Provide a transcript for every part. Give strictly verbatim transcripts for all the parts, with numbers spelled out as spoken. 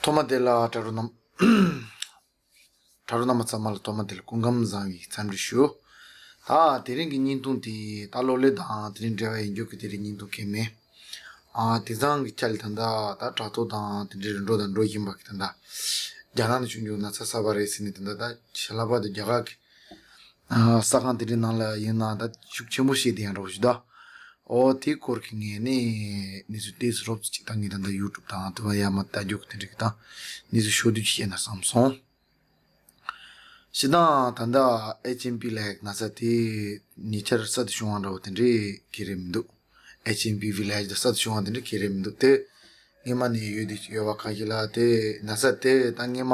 ཐོག་མ་དེ་ལ་དྲ་གྲོགས་རྣམ་དྲ་གྲོགས་རྣམ་པ་ཚང་མ་ལ་ཐོག་མ་དེ་ལ་སྐུ་ཁམས་བཟང་བའི་འཚམས་འདྲི་ཞུ། ད་དེ་རིང་གི་བརྙན་ཐུང་དེ་ད་གློག་ཀླད་དང་དེ་རིང་འབྲེལ་བ་ཡིན་རྒྱུ་གི་དེ་རིང་བརྙན་ཐུང་གང་ཡང་མེད། ཨ་དེང་སང་གི་ཆ་ལ་ད་ལྟ་ད་དྲ་ཐོག་དང་དེ་འདྲའི་རིམ་གྲོ་དང་འགྲོ་བཞིན་པ་གི་ད་ལྟ་རྒྱ་ནག་ནས་བྱུང་རྒྱུ་ན་ཚ་གསར་པ་རེད་ཟེར་ནས་ད་ལྟ་ད་ཞལ་ལག་པ་དང་རྒྱ་གར་གི་ཨ་ས་ཁང་དེ་འདྲའི་ནང་ལ་ཡིན་ན་ད་ཤུགས་ཆེན་པོ་བཤད་དེ་ཡང་འགྲོ་བཞིན་ད། ཨོ་དེའི་སྐོར་གྱི་ངས་ནི་གནས་ཚུལ་ཏོག་ཙམ་རོབ་ཙམ་ཅིག་ད་ངས་ད་ལྟ་ཡུ་ཊུབ་དང་དུ་བ་ཡར་མར་ལྟ་རྒྱུ་གི་དེ་འདྲ་གི་ད་གནས་ཚུལ་ཤོག་བསྡུས་ཅིག་བཤད་ན་བསམ་སོང་། སྤྱིར་བཏང་ད་ལྟ་ཨེཆ་ཨེམ་ཕི་ལབ་ན་ཚ་དེ་ཉེ་ཆར་གསར་དུ་བྱུང་བ་འདྲ་བོ་དེ་འདྲའི་གི་རེད་མི་འདུག་ཨེཆ་ཨེམ་ཕི་ཝི་ལེཇ་དེ་གསར་དུ་བྱུང་བ་དེ་འདྲ་གི་རེད་མི་འདུག་དེ་སྔོན་མ་ནས་ཡོད་དེ་ཡོད་པ་ཁ་ཤས་ལ་དེ་ན་ཚ་དེ་ད་སྔོན་མ་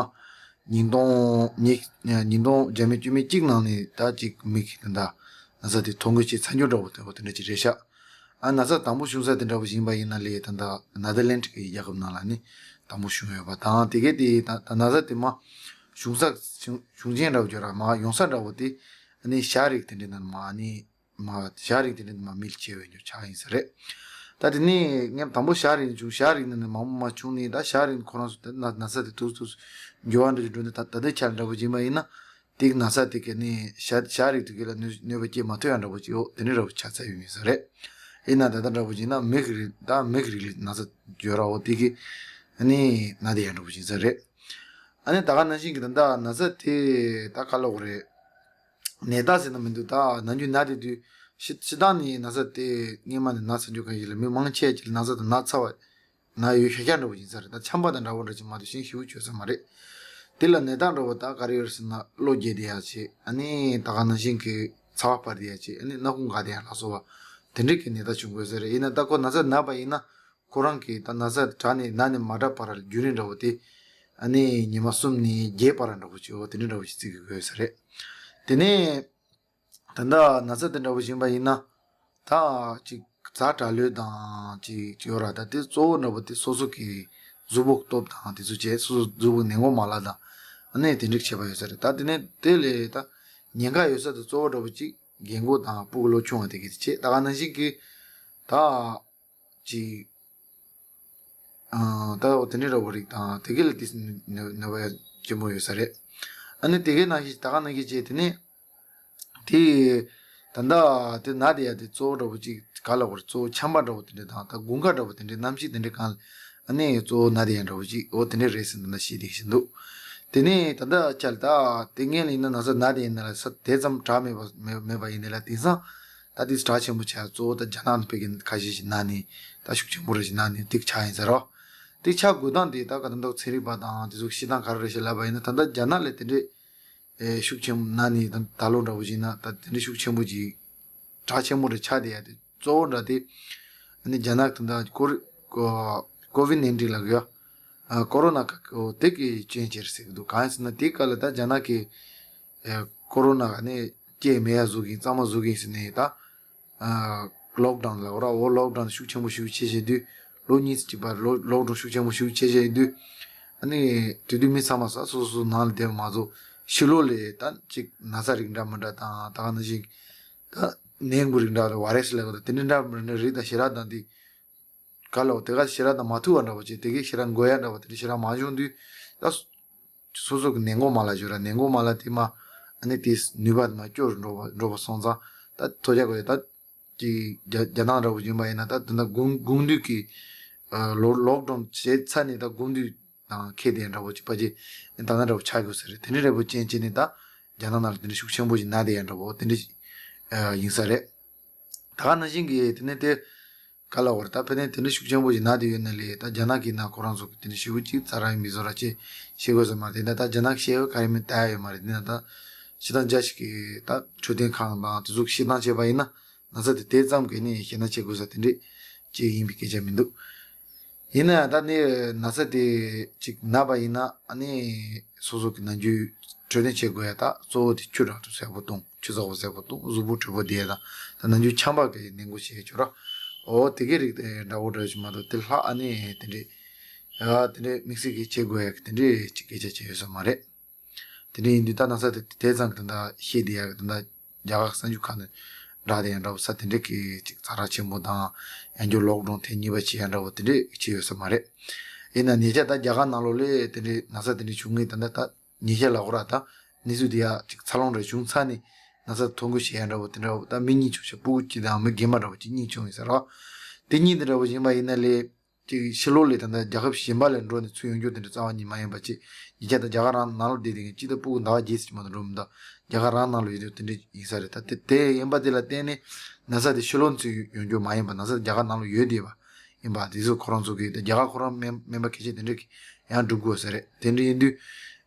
ཉིས་སྟོང་ཉིས་ཉིས་སྟོང་བརྒྱ་མེད་བཅུ་མེད་གཅིག་ནང་ནས་ད་ཅིག་མི་གི་ད་ལྟ་ན་ཚ་དེ་ཐོ་འགོད་བྱས་ཚར་རྒྱུ་འདྲ་བོ་དེ་འདྲ་ཅིག་རེད་ཤག་ཨ་ན་ཚ་དང་པོ་བྱུང་ས་དེ་འདྲ་བོ་ཡིན་པ་ཡིན་ན་ལས་ད་ལྟ་ནེ་དར་ལེན་ཌི་གི་རྒྱལ་ཁབ་ནང་ལ་ནི་དང་པོ་བྱུང་ཡོད་པ་དང་དེ་གས་དེ་ད་ད་ན་ཚ་དེ་མ་བྱུང་ས་བྱུང་བྱུང་རྐྱེན་འདྲ་བོ་ཅིག་ར་མ་ཡོང་ས་འདྲ་བོ་དེ་ཨ་ནི་ཞག་རིགས་དེ་འདྲའི་ནང་མ་ཨ་ནི་མ་ཞག་རིགས་དེ་འདྲའི་མ་མི་ལ་བྱེད་འོས་ཉོ་ཆགས་ཡིན་ས་རེད། ད་དེ་ནི་ངས་དང་པོ་ཞག་རིགས་བྱུང་ཞག་རིགས་ནང་ནས་མ་མ་བྱུང་ནི་ད་ཞག་རིགས་ཁོ་རང་ཚོ་ད་ན་ན་ཚ་དེ་ཐུག་ཐུག་འགྱུར་བ་འདྲ་ཅིག་འགྲོ་ནི་ད་ད་ལྟའི་ཆ་ལ་འདྲ་བོ་ཡིན་པ་ཡིན་ན། དེ་གི་ན་ཚ་དེ་གི་ནི་ཞ་ཞག་རིགས་དེ་གི་ལ་གནོད་གནོད་པ་སྐྱེལ་མ་ཐུབ་ཡ་འདྲ་པོ་ཅིག་ཡོད་དེ་འདྲ་འདྲ་པོ་ཆགས་ཚར་ཡོད་མིན་ས་རེད། ཡིན་ན་ད་ལྟ་འདྲ་པོ་ཅིག་ན་མི་གི་རིགས་ད་མི་གི་རིགས་ལ་ན་ཚ་ཡོད་ར་འོ་དེ་གི་ནི་ན་དེ་ཡ་འདྲ་པོ་ཅིག་ས་རེད། ཨ་ནི་ད་ག་ནང་བཞིན་གི་ད་ལྟ་ན་ཚ་དེ་ད་ག་ལ་འོ་རེད། ནད་རྟགས་ཟེར་ན་མི་འདུག་ད་ནམ་རྒྱུན་ན་དེ་དུས་ཕྱི་ཕྱི་ཐང་ནས་ན་ཚ་དེ་སྔོན་མ་ནས་ན་ཚ་འཇུག་མཁན་ཞིག་ལ་མི་མང་ཆེ་ཅིག་ལ་ན་ཚ་དང་ན་ཚ་བ། ན་ཡོད་ཤ་ཤ་འདྲ་པོ་ཡིན་ས་རེད། ད་ཆམ་པ་དང་འདྲ་པོ་འདྲ་ཅིག་མ་གཏོགས་གཞན་ཞེ་པོ་བྱུང་ས་མ་རེད། དེ་ལ་ནད་རྟགས་འདྲ་པོ་ད་ག་རེ་ཡོད་རེད་ཟེར་ན་གློ་རྒྱས་བསྡད་ཡ་བྱས་ཨ་ནི་ད་ག་ནང་བཞིན་གྱི་ཚ་བ་འཕར་བསྡད་ཡ་བྱས་ཨ་ནི་སྣ་ཁུང་འགག་བསྡད་ཡ་ལ་སོགས་པ་དེ་འདྲས་ཀྱི་ནད་རྟགས་བྱུང་དགོས་ས་རེད། ཡིན་ན་ད་ཁོ་ན་ཚ་ན་པ་ཡིན་ན་ཁོ་རང་གིས་ད་ན་ཚ་དྲག་ནས་ན་ནས་མ་དྲག་བར་རྒྱུན་རིང་འདྲ་པོ་དེ་ཨ་ནི་ཉི་མ་གསུམ་ནས་བརྒྱད་བར་འདྲ་པོ་ཅིག་འོ་དེ་འདྲས་འདྲ་པོ་ཅིག་བརྩི་དགོས་ས་རེད། དེ་ནས། ད་ལྟ་ན་ཚ་དེ་འདྲ་པོ་ཡིན་པ་ཡིན་ན། ད་ཅིག་ཛ་དྲག་ལོས་དང་ཅིག་ཅིག་ཡོད་ར། ད་དེ་གཙོ་བོ་འདྲ་པོ་དེ་སོ་སོ་གི་གཟུགས་པོ་སྟོབས་དང་དེ་ཚོ་བྱས་སོ་སོ་གཟུགས་པོ་ནད་འགོག་མ་ལག་དང་ཨ་ནི་དེ་འདྲ་བྱས་པ་ཡོད་ས་རེད། ད་དེ་ནས་དེ་ལས་ད་ཉེན་ཁ་ཡོད་ས་དེ་གཙོ་བོ་འདྲ་པོ་ཅིག་རྒན་རྒོན་དང་ཕྲུ་གུ་ལོ་ཆུང་བ་དེ་གི་བྱས་ད་ག་ནང་བཞིན་གི་ད། ཅིག་ཨ་ད་འོ་དེ་འདྲའི་འདྲ་པོ་རིགས་དང་དེ་གའི་ལ་དེ་ནུས་པ་ཡ་ཆེན་པོ་ཡོད་ས་རེད། ཨ་ནི་དེ་གའི་ནང་བཞིན་ད་ག་ནང་བཞིན་བྱས་དེ་ནས་དེ་ད་ལྟ་དེ་ན་དེ་ཡ་དེ་གཙོ་བོ་འདྲ་པོ་ཅིག་ག་ལ་བར་གཙོ་བོ་ཆམ་པ་འདྲ་པོ་དེ་འདྲ་དང་ད་དགུན་ཁ་འདྲ་པོ་དེ་འདྲའི་གནམ་གཤིས་དེ་འདྲའི་སྒང་ལ་ཨ་ནི་གཙོ་བོ་ན་དེ་ཡ་འདྲ་པོ་ཅིག་འོ་དེ་འདྲའི་རེད་ཟེར་ད་ལྟ་ཤེས་བསྡད་བཞིན་འདུག་དེ་ནས་ད་ལྟ་ཆ་ལ་ད་དེ་སྔོན་ལ་ཡིན་ན་ན་ཚ་ན་དེ་ཡིན་ན་ལ་ས་དེ་ཙམ་དྲག་མེད་པ་མེད་མེད་པ་ཡིན་ནའི་ལ་དེང་སང་། ད་དེ་གྲགས་ཆེན་པོ་ཆགས་གཙོ་བོ་ད་རྒྱ་ནག་ནང་ཕ་གི་ཁ་ཤས་ཤིག་ན་ནས་ད་ཤུགས་ཆེན་པོ་རེ་ཞིག་ན་ནས་དེ་ཆགས་ཡིན་ཟེར་རོ། དེ་ཆགས་དགོས་སྟངས་དེ་ད་ག་ད་ལྟ་ཚན་རིག་པ་དང་དེ་ཚོ་བཤད་སྟངས་ག་རེ་རེ་ཞིག་ལབ་པ་ཡིན་ན་ད་ལྟ་རྒྱ་ནག་ལ་དེ་འདྲའི་ཨེ་ཤུགས་ཆེན་པོ་ན་ནས་ད་ད་ལོ་འདྲ་པོ་ཞིག་ན་ད་དེ་འདྲའི་ཤུགས་ཆེན་པོ་ཅིག་གྲགས་ཆེན་པོ་རེ་ཆགས་བསྡད་ཡ་དེ་གཙོ་བོ་འདྲ་དེ་ཨ་ནི་རྒྱ་ནག་ད་ལྟ་ཀོ་རི་ཀོ་ཀོ་ཝིད་ནའིན་ཊིན་ལབ་ཀྱི་ཡ་ཀོ་རོ་ན་ག་དེ་གི་རྐྱེན་བྱས་རེད་ཟེར་གྱི་འདུག་གང་ཡིན་ཟེར་ན་དེ་ག་ལ་ད་རྒྱ་ནག་གི་ཨེ་ཀོ་རོ་ན་ག་ནི་སྐྱེས་མེད་ཡ་བཟོ་གི་ཡིན་གཙང་མ་བཟོ་གི་ཡིན་ཟེར་ནས་ད་ལོག་ཌའུན་ལ་འོ་ར་འོ་ལོག་ཌའུན་ཤུགས་ཆེན་པོ་ཞིག་བྱེད་བཞིན་དུས་ལོ་གཉིས་ཙམ་གྱི་བར་ལོ་ལོག་ཌའུན་ཤུགས་ཆེན་པོ་ཞིག་བྱེད་བཞིན་དུས་ཨ་ནི་དེ་དུས་མི་ཚང་མ་ས་སོ་སོ་ནང་ལ་བསྡད་པ་མ་གཏོགས་ཕྱི་ལོགས་ལ་ད་ཅིག་ན་ཚ་རིགས་འདྲ་མི་འདྲ་དང་ད་ག་ནང་བཞིན་ད་ནད་འབུ་རིགས་འདྲ་ལ་བ་རེ་སི་ལབ་དགོས་ད་དེ་འདྲ་འདྲ་མི་འདྲ་རིགས་དང་ཞེ་དྲག་དང་དེ། ག་ལ་འོ་དེ་ག་ཞེ་དྲག་དང་མ་ཐུག་པ་འདྲ་པོ་བྱས་དེ་གའི་ཞེ་དྲག་འགོས་ཡ་འདྲ་པོ་དེ་འདྲ་ཞེ་དྲག་མ་བྱུང་དུས་ད་སོ་སོ་གི་ནད་འགོག་མ་ལག་ཞུ་ར་ནད་འགོག་མ་ལག་དེ་མ་ཨ་ནི་དེ་ནུས་པ་དེ་མ་སྐྱོ་རུ་འགྲོ་བ་འགྲོ་བ་སོང་ཙང་ད་ཐོ་རྒྱག་དགོས་ཡ་ད་ཀྱི་རྒྱ་རྒྱ་ནག་འདྲ་པོ་ཡིན་པ་ཡིན་ན་ད་དེ་འདྲ་དགུན་དགུན་དུས་ཀྱི་ལོག་ལོག་ཌའུན་བྱས་ཚར་ནས་ད་དགུན་དུས་དང་ཁེལ་དེ་འདྲ་པོ་ཅིག་ཕལ་ཆེར་ད་ལྟ་འདྲ་པོ་ཆགས་དགོས་ས་རེད། དེ་འདྲ་འདྲ་པོ་ཅན་བྱས་ནས་ད་རྒྱ་ནག་ནང་ལ་དེ་འདྲ་ཤུགས་ཆེན་པོ་ཞིག་ན་དེ་འདྲ་པོ་དེ་འདྲ་ཡིན་ས་རེད། ད་ག་ནང་བཞིན་གྱི་དེ་ནས་དེ་ག་ལ་བར་ད་ཕན་ནས་དེ་འདྲ་ཤུགས་ཆེན་པོ་ཞིག་ན་དེ་ཡོད་ན་ལས་ད་རྒྱ་ནག་གི་ན་ཁོ་རང་ཚོ་གི་དེ་འདྲ་ཞེ་པོ་ཅིག་ཙ་ར་ཡིན་མི་བཟོ་ར་ཅེ་ཤེས་དགོས་ས་མ་རེད། དེ་ན་ད་རྒྱ་ནག་ཤེས་ཡོད་ག་ཡིན་མིན་ད་ཡ་ཡོད་མ་རེད། དེ་ན་ད་ཕྱི་ཐང་རྒྱ་ཞིག་གི་ད་འཕྲོད་བསྟེན་ཁང་དང་དེ་ཚོ་ཤེས་སྟངས་བྱས་པ་ཡིན་ན་ན་ཚ་དེ་དེ་ཙམ་གི་ནི་ཤེས་ན་བྱེད་དགོས་ས་དེ་འདྲས་ཅིག་ཡིན་པའི་སྐད་ཆ་མི་འདུག་ཡིན་ན་ཡང་ད་ནི་ན་ཚ་དེ་ཅིག་ན་པ་ཡིན་ན་ཨ་ནི་སོ་སོ་གི་ནམ་རྒྱུན་འཕྲོད་བསྟེན་བྱེད་དགོས་ཡ་ད་གཙོ་བོ་དེ་ཆུ་དྲག་ཏུ་བཟས་པོ་བཏུང་ཆུ་ཚ་པོ་བཟས་པོ་བཏུང་གཟུགས་པོ་དྲོད་པོ་བདེ་ཡ་དང་ད་ནམ་རྒྱུན་ཆམ་པ་གི་ནད་འགོག་བྱེད་ཡ་ཆོག་ར། འོ་དེ་གའི་རིགས་དེ་འདྲ་བོ་འདྲ་ཞིག་མ་གཏོགས་དེ་ལྷག་ཨ་ནི་དེ་འདྲས་ཡ་དེ་འདྲས་དམིགས་བསལ་གྱི་བྱེད་དགོས་ཡ་གི་དེ་འདྲས་ཅིག་སྐད་ཆ་བྱས་ཡོད་ས་མ་རེད། དེ་འདྲ་ཡིན་དུས་ད་ན་ཚ་དེ་དེ་ཙམ་གྱི་ད་ཤེས་བསྡད་ཡ་གི་ད་རྒྱ་གར་གསར་འགྱུར་ཁག་ནས་འདྲ་དེ་ཡང་འདྲ་བོ་ས་དེ་འདྲ་གི་ཅིག་ཚ་གྲང་ཆེན་པོ་དང་ཡང་འགྱུར་ལོག་ཌའུན་ཐེངས་གཉིས་པ་བྱེད་ཡ་འདྲ་བོ་དེ་འདྲ་བྱས་ཡོད་ས་མ་རེད། ཡིན་ན་ཉེ་ཆར་ད་རྒྱ་གར་ནང་ལོགས་ལ་དེ་འདྲའི་ན་ཚ་དེ་འདྲ་བྱུང་ངེས་ད་ལྟ་ད་ཉེ་ཆར་ལ་ཧོ་ར་ད་གནས་ཚུལ་དེ་ཡ་ཅིག་འཚར་ལོངས་རེ་བྱུང་ཚར་ནས་ན་ཚ་ཐོ་འགོད་བྱེད་ཡ་འདྲ་བོ་དེ་འདྲ་བོ་ད་མི་གཉིས་བྱུང་ཤག་སྤུ་གུ་གཅིག་དང་མི་རྒན་མ་འདྲ་བོ་གཅིག་གཉིས་བྱུང་ཡོད་ས་རེད་བ། དེ་གཉིས་དེ་འདྲ་བོ་ཡིན་པ་ཡིན་ན་ལས། ཅིག་ཕྱི་ལོགས་ལ་ད་ལྟ་རྒྱལ་ཁབ་གཞན་པ་ལ་འགྲོ་ནས་ཚུར་ཡོང་རྒྱུ་དེ་འདྲ་རྩ་བ་ཉིད་མ་ཡིན་པ་ཅིག་ཉེ་ཆར་ད་རྒྱ་གར་རང་ནང་ལོགས་བསྡད་དེ་ངས་ཅིག་ད་སྤུ་གུ་ཟླ་བ་བརྒྱད་ཙམ་མ་གཏོགས་འགྲོ་མི་འདུག་རྒྱ་གར་རང་ནང་ལོགས་ཡོད་དུས་དེ་འདྲ་ཡིན་ས་རེད། ད་དེ་དེ་ཡིན་པ་དེ་ལ་བརྟེན་ནས་ན་ཚ་དེ་ཕྱི་ལོགས་ཚུར་ཡོང་རྒྱུ་མ་ཡིན་པ་ན་ཚ་དེ་རྒྱ་གར་ནང་ལོགས་ཡོད་བསྡད་པ་ཡིན་པ་དེ་ཚོ་ཁོ་རང་ཚོ་གིས་ད་རྒྱ་གར་ཁོ་རང་མིན་མིན་པ་གལ་ཆེ་དེ་འདྲ་གི་ཡང་སྒྲུབ་དགོས་ས་རེད། དེ་འདྲ་ཡིན་དུས་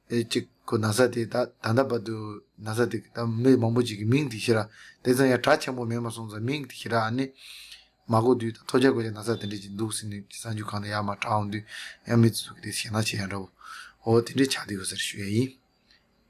ཨེ་ཅིག་ཁོ་ན་ཚ་དེ་ད་ད་ལྟ་བར་དུ་ན་ཚ་དེ་ད་མི་མང་པོ་ཅིག་གི་མིང་དེ་ཤི་ར་དེ་ཙམ་ཡང་གྲགས་ཆེན་པོ་མེད་མ་སོང་ཙང་མིང་དེ་ཤི་ར་ཨ་ནི། མ་གོ་དུས་དང་ཐོ་རྒྱག་དགོས་ཀྱི་ན་ཚ་དེ་འདྲས་ཀྱི་འདུག་ཟེར་ནས་གསར་འགྱུར་གང་དུ་ཡར་མར་གྲགས་འོང་དུས་ཡང་མི་ཚོས་དེ་ཞེད་སྣང་བྱེད་ཡ་འདྲ་བོ། འོ་དེ་འདྲས་ཆགས་བསྡད་ཡོད་ཟེར་ཞུ་ཡ་ཡིན།